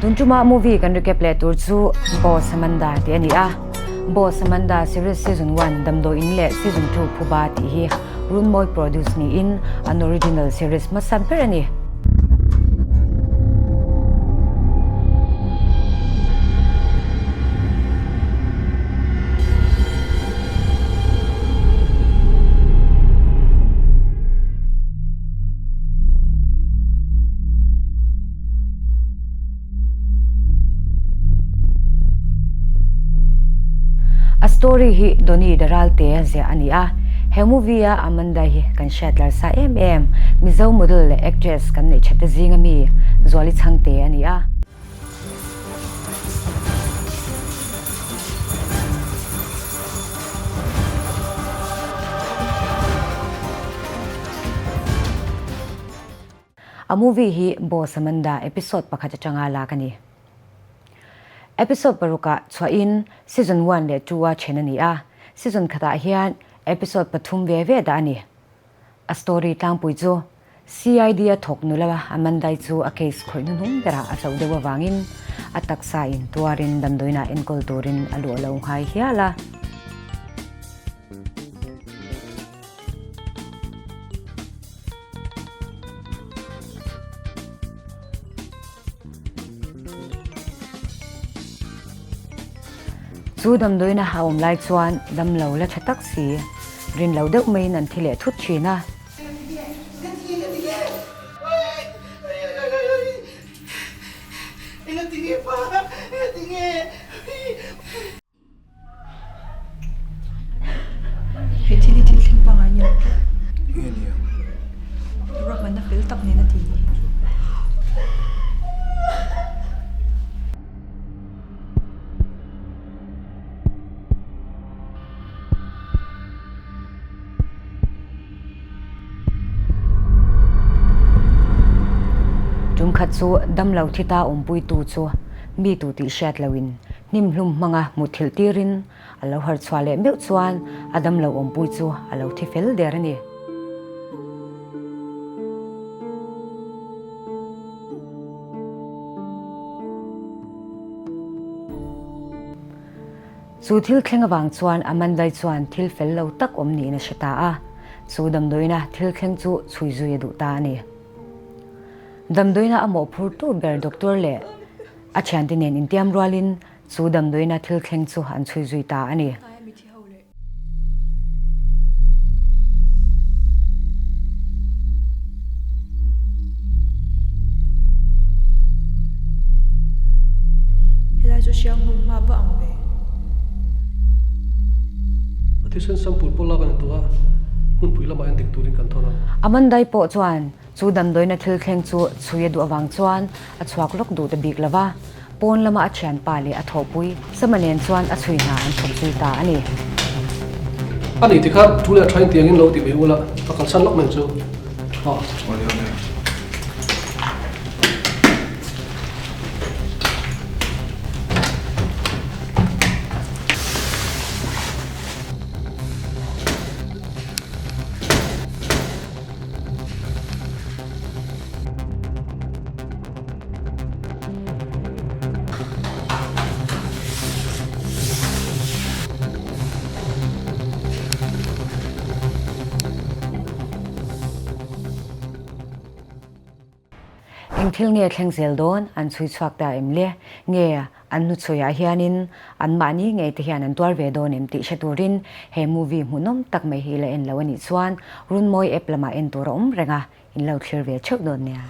Tun tuma movie kan recap leh tur chu Boss Amanda tih a ni a. Boss Amanda series season one Damdawiin leh season 2 Phuba tih hi Runmawi produce niin an original series hmasa ber a ni. A story hi Donny de Ralte ziah a ni a, he movie a Amanda hi kan hriat lar sa em em, Mizo model leh actress kan neih that te zinga mi Zuali Chhangte a ni a. A movie hi Boss Amanda episode pakhat atanga lak a ni. Episode parukah chhuahin season one leh two a then a ni a, season khatah hian episode pathum ve ve dah a ni. A story tlangpui chu CID a thawk nula Amanda-i chu a case khawih hnuhnung berah a chauh deuh avangin a taksa in tuarin damdawiinah enkawl turin a luah lo nghai hial a. Chu damdawiina a awm lai chuan damlo la tha tak si, rin lo deuh maiin an thi leh thut thin a. He thil hi thil thleng pangai ni lo tlat. Nge ni ang? Ruahmanna fel tak nen a ti ni. Tumkhat chu damlo thi ta awmpuitu chu mi tu tih hriat loin hnim hlum hmanga mutthilh tirin a lo harh chhuah leh meuh chuan a damlo awmpui chu a lo thi fel der a ni. Chu thil thleng avang chuan Amandai chuan thil fel lo tak awm niin a hre ta a, chu damdawiina thil thleng chu chhui zui a duh ta a ni. Damdawiina a mawhphurtu ber doctor leh a thiante nen intiam rualin chu damdawiina thil thleng chu an chhui zui ta a ni. Helai chu hriang hnu hma va ang ve. A thisen sample pawh lak a ni tawh a, hmunpui lamah en dik turin kan thawn a. Amandai pawh chuan chu damdawiina thil thleng chu chhui a duh avang chuan a chhuak lawk duh ta bik lo va. Pawn lama a thianpa leh a thawhpui Sama nen chuan a chhui hna an thawk zui ta a ni. A ni tikha thu leh a thain tiangin lo ti ve ula, ka kalsan lawk mai chu. Aw. Awle awle. Eng thil nge thleng zel dawn an chhui chhuak ta em le? Nge an hnuchhuiah hianin anmahni ngei te hian an tuar ve dawn em tih hre turin he movie hmuhnawm tak mai hi la en lo a nih chuan Runmawi app lamah en tur a awm reng a, in lo thlir ve theuh dawn nia.